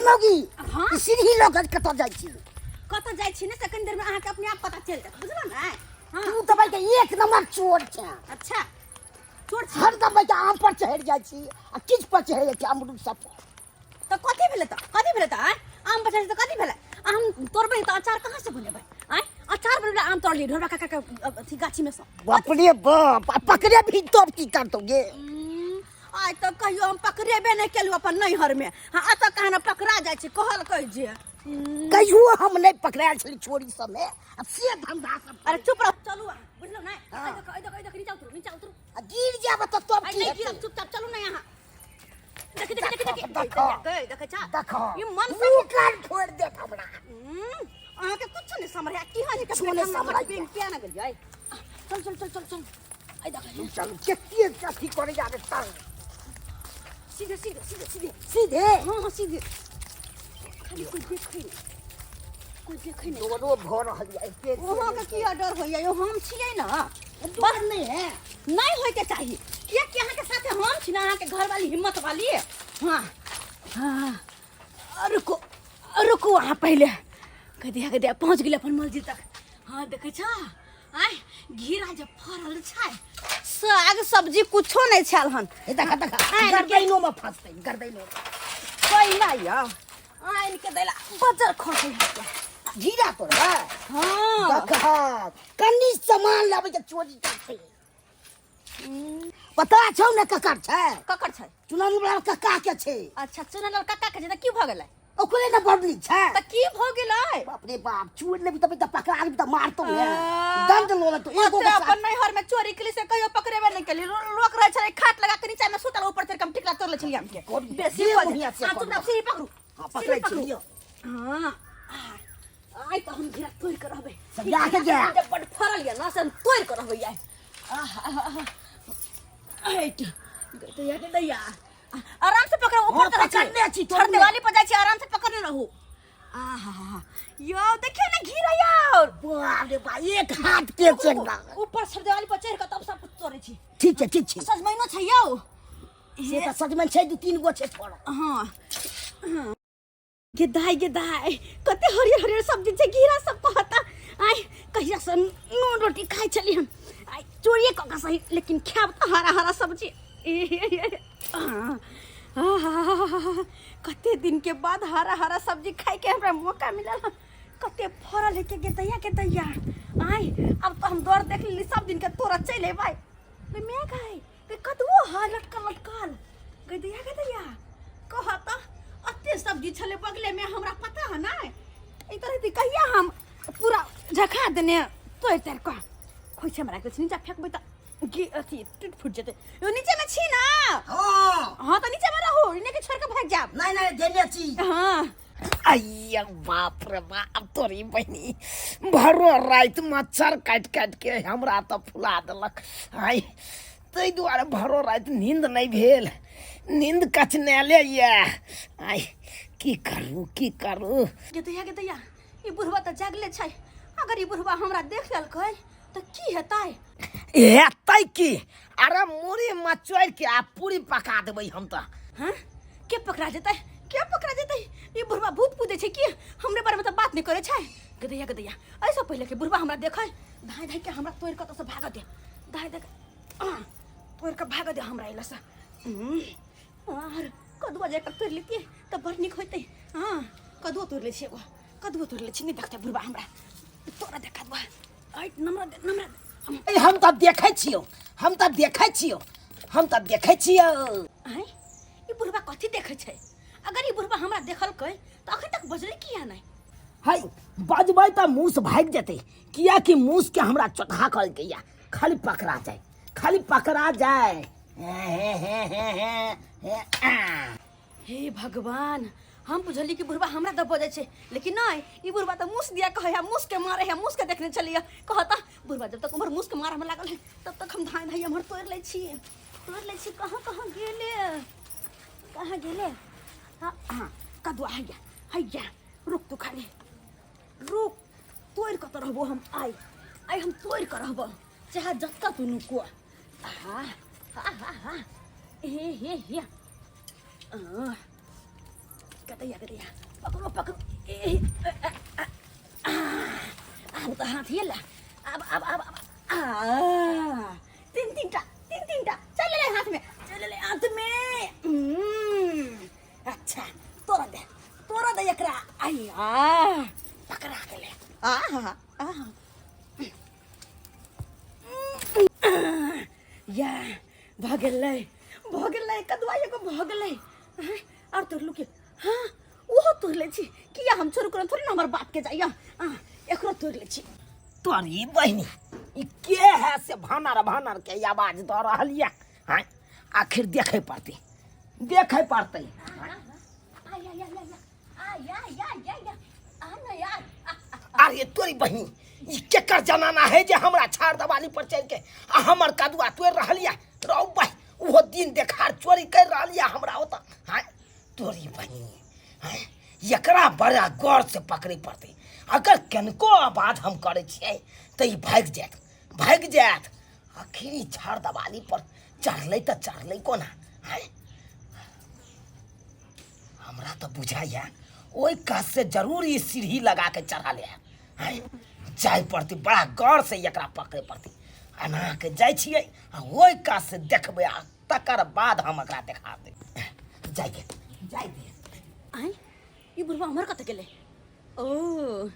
मौगी। हाँ। ई सीढ़ी लऽ कऽ कतऽ जाइ छी? कतऽ जाइ छी ने, से कनि देरमे अहाँके अपने आप पता चलि जायत, बुझलहुँ ने? हाँ। तू तऽ भाई के एक नंबर चोर छै। अच्छा, चोर छी। हरदम भाई के आम पर चढ़ि जाइ छी आ किछु पर चढ़ि जाइ छी, अमरूद सब पर। तऽ कथी भेलै? तऽ कथी भेलै? तऽ आँय, आम बचल छै तऽ कथी भेलै? आ हम तोड़बै तऽ अचार कहाँ से बनेबै? आँय, अचार बनेबै आम तोड़लियै ढोरबा काका के अथी गाछीमे सँ। बाप रे बाप, आ पकड़े भी तब की करतौ गे? आइ तक कहियो हम पकड़ेबे नहि केलहुँ अपन नैहरमे। हाँ, एतऽ कहाँ ने पकड़ा जाइ छै, कहलकै जे कहियो हम नहि पकड़ायल छली चोरी सबमे आ से धंधा सब। अरे चुप रह, चलू अहाँ, बुझलहुँ ने? एहि देखो, एहि देखो, एहि देखो, नीचा उतरू, नीचा उतरू। आ गिर जाब तऽ तब आइ की नहि हेतै? गिरब, चुपचाप चलू ने यहाँ। देखी, देखी, देखी, देखी। देखो। देखै, देखै छा? देखो। ई मन से मुँह कान फोड़ि देत हमरा। अहाँके कुछ नहि समझ की हानि के। कुछो नहि सम्हरैया। किया ने गेलियै? चल चल चल चल चल, आइ देखै। चलू, कते अथी करे जाबे तंग। सीधे सीधे सीधे सीधे। सीधे? हाँ हाँ, सीधे। खाली कोई देखै नहि, कोई देखै नहि। डरो भऽ रहल यऽ एते। अहाँके किया डर होइया यौ? हम छियै ने। डर नहि है। नहि होइके चाही, कियाकि अहाँके साथे हम छी ने, अहाँके घरवाली हिम्मत वाली। हाँ हाँ, रुको रुको अहाँ पहिले। गदिया गदिया पहुँच गेलै अपन मस्जिद तक। हाँ, देखै छ? आय, घेरा जे फड़ल छै, साग सब्जी कुछो नहि छल हन। हे देखा, देखा। आनि के- गर्दैनो में फंसतै, गर्दैनो। कोई नहि यौ, आनि के दैला बजर खसै है। घीरा तोड़बै? हाँ। देखा, कनि सामान लाबै के चोरी करतै। पता छौ ने ककर छै? ककर छै? चुनाव वाला कक्का के छै। अच्छा, चुनलाल कक्का के छै, तऽ की भऽ गेलै? ओकरे ने बदली छै। तऽ की भऽ गेलै? बाप रे बाप, चोर लेबी तब तऽ पकड़ा लेबी तऽ मारतौ ने। आ, दंड लो लेतौ एगो ओते के अपन नैहर में चोरी केली से कहियो पकड़ेबे नहीं केली। लोक रहै छलै खाट लगा के नीचा में सुतल, ऊपर चढ़ के हम टिकला तोड़ ले छलियै आम के। करू। बेसी जे बजे। बढ़िया से हाँ, करू। चुपचाप सीढ़ी पकड़ू। हाँ, सीढ़ी पकड़ै छी, पकड़ू। लिअ। हाँ, आइ तऽ हम घेरा तोड़ के रहबै। सरिया के जा। जे बड फड़ल ये ना, से हम तोड़ के रहबै आइ। आहा, आहा, आहा। हट दैया के दैया, आराम से पकड़ो ऊपर। हाँ, चढ़ै छी। पकड़ने छी, छड़ तोड़ने। दिवाली पर जाइ छी, आराम से पकड़ने रहू। आहा, यौ देखियौ ने घिरा यौ। बाप रे बाप, एक हाथ के छै एकदम। ऊपर छड़ दिवाली पर चढ़ के तब सब कुछ तोड़ै छी। ठीक छै, ठीक छै। सजमैनो छै यौ। से तऽ सजमनि छै, दू तीन गो छै फड़ल। हाँ हाँ, गे दाइ, गे दाइ, कते हरियर हरियर सब्जी छै, घेरा सब कहता। आइ कहिया से नून रोटी खाइ छली हम, आइ चोरिए कऽ कऽ सही, लेकिन खायब तऽ हरा हरा सब्जी। आहा, कते दिन के बाद हरा हरा सब्जी खाइ के हमरा मौका मिलल हन। कते फड़ल है के गे दैया, के दैया। आइ अब तऽ हम दौड़ देख लेली, सब दिन के तोरा चलि अयबै। गे मेघ है गे, कतबो है लटकल लटकल। गे दैया, गे दैया, कह तऽ अते सब्जी छलै बगलेमे, हमरा पता है नहि। एहि तरह से कहिया हम पूरा झखा देने तोड़ि ताड़ि कऽ खोइछे हमरा के नीचा फेकबै तऽ गे अथी टूट फूट जेतै। यो नीचे में छी ना? हाँ। हाँ, तऽ नीचे में रहू, इने के छोड़ के भाग जाब। नहीं नहीं, देने छी। हाँ। अय्या बाप रे बाप, तोरी बहिनी, भरो राति मच्छर काटि काटि के हमरा तऽ फुला देलक। आइ ताहि दुआरे भरो राति नींद नहि भेल, नींद कचनाले यऽ। आइ की करू, की करू? गे दैया, गे दैया, ई बुढ़वा तऽ जागले छै। अगर ई बुढ़वा हमरा देख लेलकै तऽ की हेतै? हेतै की? अरे मुड़ी मचोड़ि के आ पूरी पका देबै हम तऽ। हाँ, के पकड़ा जेतै, के पकड़ा जेतै? ई बुढ़वा भूत पूजै छै की? हमरे बारे में तऽ बात नहि करै छै। गे दैया, गे दैया, एहिसँ पहिले के बुढ़वा हमरा देखै, धाँइ धाँइ के हमरा तोड़ि कऽ तऽ भागऽ दे। धाँइ धाँइ के तोड़ि कऽ भागऽ दे हमरा एलसँ। आर कदुआ जाकर तोड़ि लेतियै तऽ बड़ नीक होइतै। हाँ, कदुओ तोड़ि लै छी, एगो कदुओ तोड़ि लै छी, नहि देखतै बुढ़वा हमरा। तोरा देखा कदुआ, ऐ नमरा दे, नमरा दे। ए, हम तऽ देखै छियौ, हम तऽ देखै छियौ, हम तऽ देखै छियौ। आँय, ई बुढ़वा कथी देखै छै? अगर ई बुढ़वा हमरा देखलकै तऽ अखन तक बजलै किया नहि? है, बजबै तऽ मूस भागि जेतै, कियाकि मूसके हमरा चोटहा कहलकै या। खाली पकड़ा जाय, खाली पकड़ा जाय। हे हे हे हे हे हे आ। हे भगवान, हम बुझली कि बुढ़वा हमरा दब जाइ छै, लेकिन नहीं, ई बुढ़वा तऽ मूस दिया कहै है, मूस के मारे है, मूस के देखने छलियै। कहता बुढ़वा जब तक उम्हर मूस के मारे में लागल है, तब तक हम धाय धाय एम्हर तोड़ि लै छी, तोड़ि लै छी। कहाँ कहाँ गेले, कहाँ गेले? हाँ हाँ, कदुआ हैया, हैया, रुक तू खाली रुक, तोड़ि कऽ तऽ रहबो हम आइ। आइ हम तोड़ि कऽ रहबो, चाहे जतऽ तू नुको। हा हा हा हा, हे हे हे। कतैया कतैया पकड़ो पकड़ो ए, ए, आ, आ, आ, आब तऽ हाथ ये ला आब आब आब आब आ तीन तीन टा तीन तीन टा चल ले हाथ में चल ले हाथ में अच्छा तोरा दे तोरा दे एकरा आइया पकड़ा गेलै आ हा आ या भऽ गेलै भऽ गेलै कदुआ एगो भऽ गेलै आँय, आओर तोड़लू के हाँ ओहो तोड़ि लै छी किया हम छोड़ू कोनो थोड़ी ने हमर बापके जाइया आँ, एकरो तोड़ि लै छी तोरी बहिनी ई के है से भानर भानर के आवाज दऽ रहल यऽ आँय, आखिर देखे पड़तै देखे पड़तै आय आय आय आय आय आय आय आय आय आ ना यार आ, अरे तोरी बहिनी ई केकर जमाना है जे हमरा छाड़ दवाली पर चढ़ के आ हमर कदुआ तोड़ रहल यऽ रौ भाई ओहो दिन देखार चोरी कर रहल यऽ हमरा ओतऽ आँय तोरी बहिनी आँय एकरा बड़ा गौर से पकड़े पड़तै अगर कनिको आवाज हम करै छियै तऽ ई भागि जायत भागि जायत आखिर ई छाड़ दवाली पर चढ़लै तऽ चढ़लै कोना आँय हमरा तऽ बुझाइए ओहि काज से जरूर ई सीढ़ी लगा के चढ़ल है आँय जाय पड़तै बड़ा गौर से एकरा पकड़े पड़तै एना के जाइ छियै आ ओहि काज से देखबै आ तकर बाद हम एकरा देखा देबै जाय दे जाय दे आँय ई बुढ़वा हमर कतऽ गेलै ओ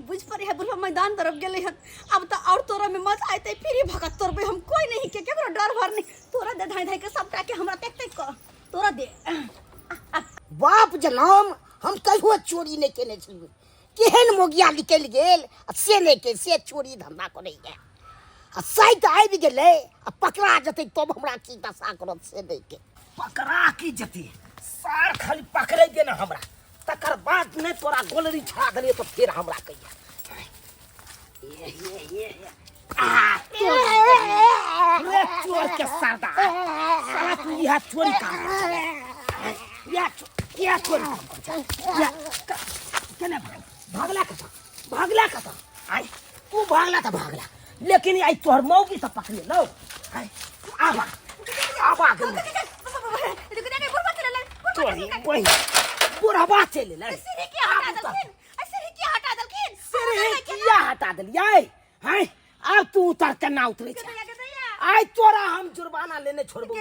बुझ पड़े है बुढ़वा मैदान तरफ गेलै हन अब तऽ और तोरा में मजा अयतै फिर ही भगत तोड़बै हम कोई नहीं के केकरो डर भर नहीं तोरा दे धाई धाई के सबटा के हमरा देख देख कऽ तोरा दे बाप जनम हम कहियो चोरी नहि केने छी केहन मोगिया निकलि गेल आ से नहि के से चोरी धंधा करैया आ साइत आबि गेलै आ पकड़ा जेतै तब हमरा की दशा करत से नहि के पकड़ा की जेतै सार खाली पकड़े दे ने हमरा तकर बाद नहि तोरा गोलरी छा देलियै तऽ फेर हमरा कहिया ये ये ये ये। आ, तोरी रे चोर के सरदार साला तू इहा चोरी काम कर छले इहा इहा चोरी काम कर छले इहा केने भाग भागला कतऽ भागला कतऽ आय तू भागला तऽ भागला लेकिन आई तोहर मौगी तऽ पकड़े लौ आय आबा आबा गेल तोरी बहिन बुढ़वा चलि एलै सीढ़ी किया हटा देलियै हैं आब तू उतर केना उतरै छै आइ तोरा हम जुर्माना लेने छोड़बो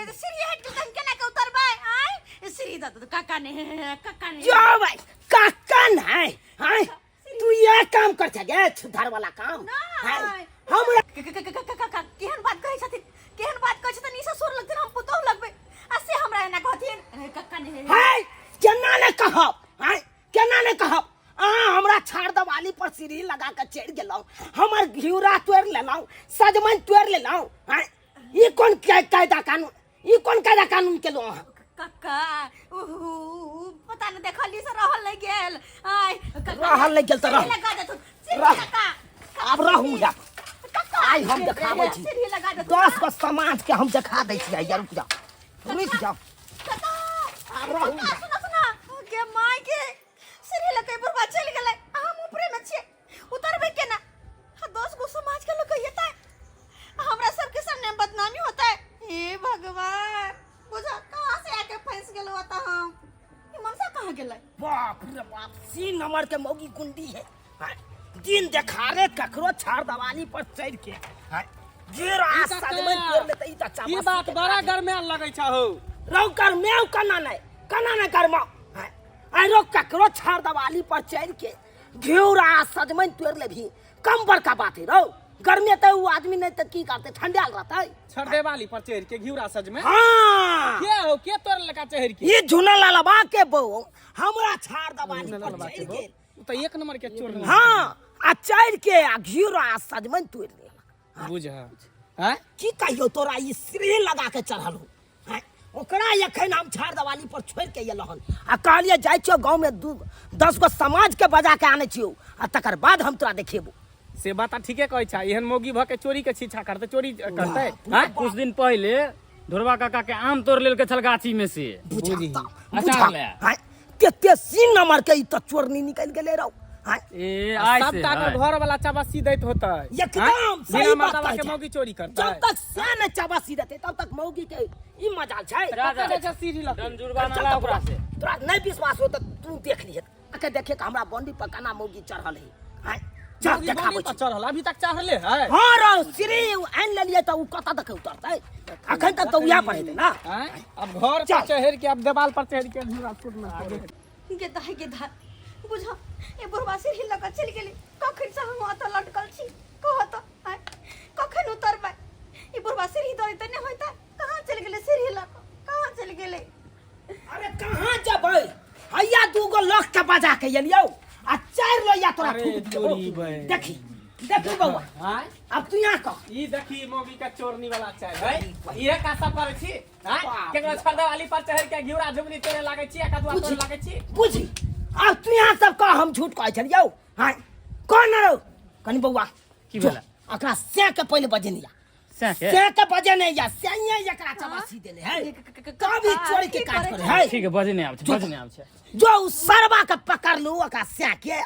जो भाई काका नहीं हैं तू ये काम कर छे गे छुधार वाला काम हैं हमरा केहन बात कहै छथिन केहन बात कहै छथिन ई ससुर लगथिन हम पुतोहु लगबै आ से हमरा एना कहथिन कक्का ने है केना ने कहब हैं केना ने कहब अहाँ हमरा छाड़ दवाली पर सीढ़ी लगा के चढ़ि गेलहुँ हमर घिउरा तोड़ि लेलहुँ सजमनि तोड़ि लेलहुँ हैं ई कोन कायदा कानून ई कोन कायदा कानून केलहुँ अहाँ कक्का उहु पता नहि देखली से रहल नहि गेल आय कक्का रहल नहि गेल तऽ रहू। सीढ़ी लगा देथुन सीढ़ी रह। कक्का आब रहू या कक्का आइ हम देखाबै छी सीढ़ी लगा देथुन 10 गो समाज के हम देखा दै छियै यार रुक जाओ रुक जाओ कक्का आब रहू कक्का सुना सुना के माय के सीढ़ी लगे बुढ़वा चलि गेलै आ हम ऊपरे में छियै उतरबै केना आ 10 गो समाज के लोग कहिएतै आ हमरा सबके सामने बदनामी होतै हे भगवान बुझा कहाँ से आके फंस गेलो होता हम ई मनसा कहाँ गेलै बाप रे बाप सी नंबर के मौगी गुंडी है हाँ? दिन देखारे ककरो छाड़ दवाली पर चढ़ के हाँ? गिर आ ई काका, सजमनि तोड़ लेतै ई तऽ ई चामच बात बड़ा गरमायल लगै छ हौ रौ गरमाउ कना नहि कना नहि गरमाउ हाँ? आइ रौ ककरो छाड़ दवाली पर चढ़ के घिउरा आ सजमनि तोड़ लेबही कम बड़का बात है रौ गर्मी तऽ उ आदमी नहि तऽ की करतै ठंडाल रहतै छरदेवाली पर चढ़ के घिउरा सजमे हाँ के हो के तोड़ लका चढ़ के ये झुना ललबा के बहू हमरा छाड़ दवाली पर ललबा के चढ़ बहू। गेल उ तऽ एक नंबर के चोर हाँ आ चढ़ के आ घिउरा आ सजमनि तोड़ लेलक बुझ हैं की कहियो तोरा ई श्रेय लगा के चढ़ल हो हैं? ओकरा एखन हम छाड़ दवाली पर छोड़ के एलहुँ हन आ कहलिए जाइ छियौ गाँव में दू 10 गो समाज के बजा के आनै छियौ आ तकर बाद हम तोरा देखेबो से बात तऽ ठीके कहै छै एहन मौगी भऽ के चोरी के छीछा करतै चोरी करतै हैं कुछ दिन पहिले ढोरबा काका के आम तोड़ लेलके छल गाछी में से बुझा बुझी। तऽ, अचार बुझा ले। हैं? तेते सीन नंबर के ई तऽ चोरनी निकलि गेलै रौ आँय? ए आइ से सबटा के है। घर वाला चबासी दैत होतै एकदम सही बिना बात मर्दावा कहै के छै। मौगी चोरी करतै जब तक से ने चबासी देतै तब तक मौगी के ई मजाल छै जा, जा। कतऽ छै सीढ़ी लग दम जुर्माना ला ओकरा से तोरा नहीं विश्वास हो तऽ तू देख लिहे आके देखे के हमरा बंडी पर केना मौगी चढ़ल है आँय? चल मौगी देखाबै बंडी पर छी चढ़ल अभी तक चढ़ले है हाँ रौ श्री आनि लेलियै तऽ ओ कतऽ तक उतरतै अखन तक तऽ उएह पर हेतै ना आँय? अब घर चल। पर चढ़ के अब देवाल पर चढ़ के झूला छूटना गे दाइ गे दाइ बुझ ए बुढ़वा सीढ़ी लऽ कऽ चलि गेली कखन से हम ओतऽ लटकल छी कह तऽ आँय कखन उतरबै ई बुढ़वा सीढ़ी दऽ देतै नहि होइतै कहाँ चलि गेलै सीढ़ी लऽ कऽ कहाँ चलि गेलै अरे कहाँ जेबै हैया दूगो लख के बजा के एलियौ आ चारि लोहिया तोरा अरे थूक देबौ। तोरी बे। देखी देखी बौआ आँय? अब तू यहाँ कह ई देखी मौगी के चोरनी वाला चाय है इहे का सब करै छी आँय? बाप केकरो छरदेवाली पर चढ़ के घिउरा झुमरी तोड़े लागै छी आ कदुआ तोड़े लागै छी बुझी अब तू यहाँ सब कह हम झूठ कहै छलियौ हाँ कह न रौ कनि बौआ की जो, भेलै? एकरा सैं के पहिले बजेने सैं के? सैं के बजेने या सैं एकरा चबासी देने है कभी चोरी के काज करे है ठीक है बजे नहि आबै छै बजे नहि आबै छै जो उ सरवा के पकड़लू ओकरा सैं के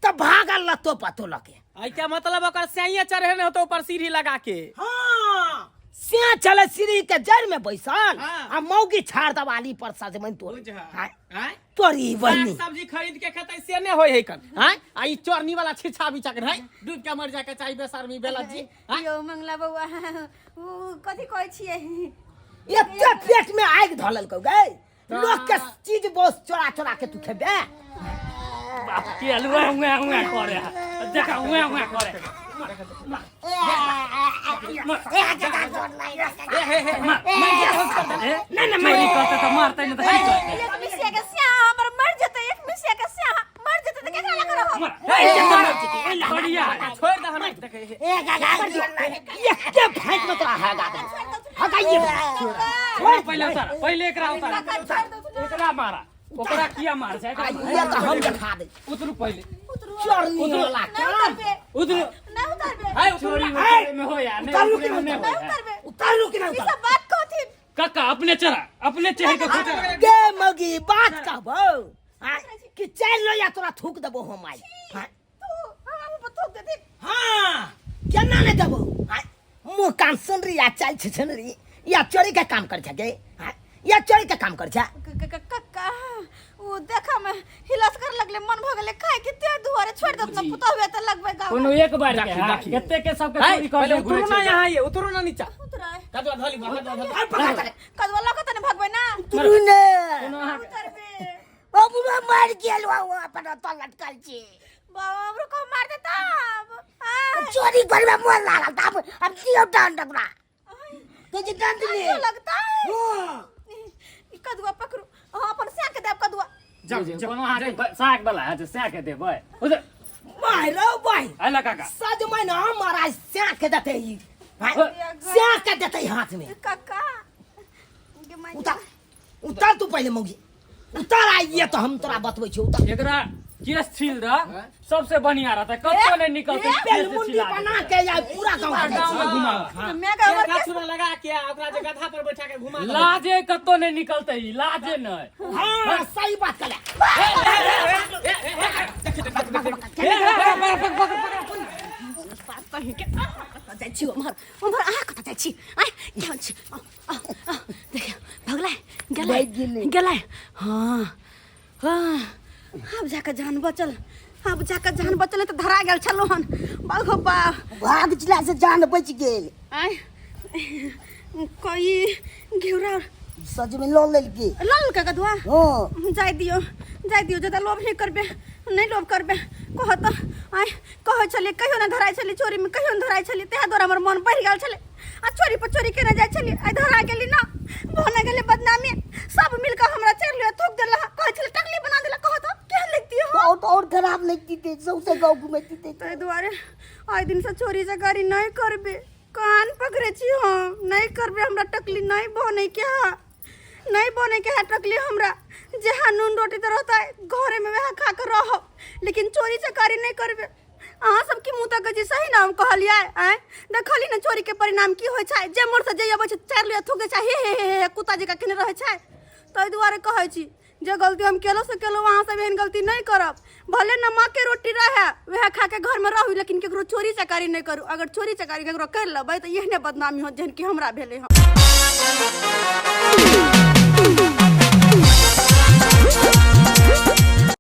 तऽ भागल लतो पतो लके आई क्या मतलब ओकर सैये चढ़े ने होतो ऊपर सीढ़ी लगा के हाँ सैं चले सीढ़ी के जड़ में बैसल हाँ। आ मौगी छाड़ दवाली पर सजमनि तोड़ बुझा हाँ, आँय? तोरी साग बहिनी सब्जी खरीद के खेतै से नहि होइ है कन आँय? आ ई चोरनी वाला छिछा बिछा के है डूब के मर जाके चाही बेशर्मी बेलज्जी आँय? यौ मंगला बौआ उ कथी कहै छियै एते पेट में आगि धऽ लेलकौ गै लोक के चीज बस चोरा चोरा के तू खेबे बाप के अलुआ हुआ हुआ करे है देखा हुआ हुआ करे नहीं नहीं चोरी करते तो मारते नहीं तो की करते एक मिसिया के स्या हमर मर जेतै एक मिसिया के स्या मर जेतै तऽ केकरा लग रहब बढ़िया छोड़ दे हमरा देखे एके फाइट में तोरा हगा दे हगाइए पहले उतार पहले एकरा उतार एकरा मारा ओकरा किया मार छै एकरा मार। ये तो हम देखा दे उतरू पहले चोरनी वाला नहीं काम उतरबे उतरू नहीं उतरबे है उतरू चोरी ना। उतरे में हो यार नहीं उतारू उतरे कि में नहीं नहीं हो नहीं यार। उतरबे उतारू कि नहीं ई उतारू सब बात कहथिन काका अपने चढ़ा अपने चढ़ के खोजा गे मगी बात कहबो हाँ, कि चल लो या तोरा थूक देबो हम आई हाँ तू हमरा मुँह पर थूक देथिन हाँ केना नहीं देबो हाँ, मुँह कान सुन रही या चल छिछन रही या चोरी के काम कर छे हाँ, या चोरी के काम कर छे कक्का उ देखा में हिलस कर लगले मन भ गेले खाय के ते दुआरे छोड़ दत न पुतहु त लगबे गाँव कोनो एक बार के राखी, हाँ, राखी। कते के सबके है, चोरी कर पहले ले उतरू ना यहाँ ये उतरू ना नीचा उतराय कदुआ धली कदुआ धली और पकड़ ले। कदवा लग तने भगबै ना उतरू ने कोनो अहाँ उतरबे बाबू मर गेल वो अपन ओतऽ लटकल छी बाबा हमरो को मार देता अब आय चोरी करबे मोन लागल त अब अब दियौ दंड ओकरा तुझे दंड अच्छा ले लगता है हाँ। ई कदुआ पकड़ू अहाँ अपन स्या के देब कदुआ जाओ जाओ कोनो अहाँ के साग वाला है जे साग के देबै उधर भाई रौ भाई आइला काका सजमनि हमारा स्याह के देते ई स्याह के देते हाथ में कक्का गे माय उतार उतार तू पहिले मौगी उतार आइए तो हम तोरा बतबै छियौ उतार एकरा केस छील द सबसे बढ़िया रहता कतो नहीं निकलते बेलमुंडी बना के या पूरा गांव के गांव में घुमावा मैं का गाछ चूड़ा लगा के आ ओकरा जे गधा पर बैठा के घुमा दे लाजे कतो नहीं निकलते ई लाजे नहीं हाँ सही बात कले कहीं के अहाँ कतऽ जाइ छी उम्हर उम्हर अहाँ कतऽ जाइ छी आँय केहन छी आउ, आउ, आउ, देखियौ भगलै गेलै भागि गेलै। गेलै हँ हँ आब जाकऽ जान बचल आब जाकऽ जान बचल नहि तऽ धरा गेल छलहुँ हन बाघो बा भाग चिला से जान बच गेल आँय कई घिउरा सजमनि लऽ लेलकै लऽ लेलकै कदुआ हँ जाय दियौ जाय दियौ ज्यादा लोभ नहि करबै नहि लोभ करबै कहत तऽ आँय कहै छलियै कहियो नहि धराइ छलियै चोरीमे कहियो नहि धराइ छलियै ताहि दुआरे हमर मन बढ़ि गेल छलै आ चोरी पर चोरी केने जाइ छलियै आइ धरा गेली ना भऽ ने गेलै बदनामी सब मिल कऽ हमरा चढ़ि लिअ थूक देलक कहै छलै टकली बना देलक कहत तऽ केहन लगतियै हम बहुत और खराब लगती सौंसे गाँव घुमैती ताहि दुआरे आइ दिनसँ चोरी चकारी नहि करबै कान पकड़ै छी हम नहि करबै हमरा टकली नहि बनैके है नहीं बने के है टकली हमरा जहाँ नून रोटी तो रहता है घरे में वह खा कर रहो लेकिन चोरी चकारी नहीं करबे अहाँ सबके मुँह तक जे सही ना हम कहलियै आँय देखली ने चोरी के परिणाम की होइ छै जे मोर से जे अबै छै चारि लिअ थूकै छै हे हे हे हे कुत्ता जकाँ केने रहै छै ताहि दुआरे कहै छी जे गलती हम केलहुँ से केलहुँ अहाँ सब एहन गलती नहि करब भले नमक के रोटी रहे वएह खा के घर में रहू, लेकिन केकरो चोरी चकारी नहि करू। अगर चोरी चकारी केकरो कर लेबै तऽ एहने बदनामी होत जेहन कि हमरा भेलै हँ।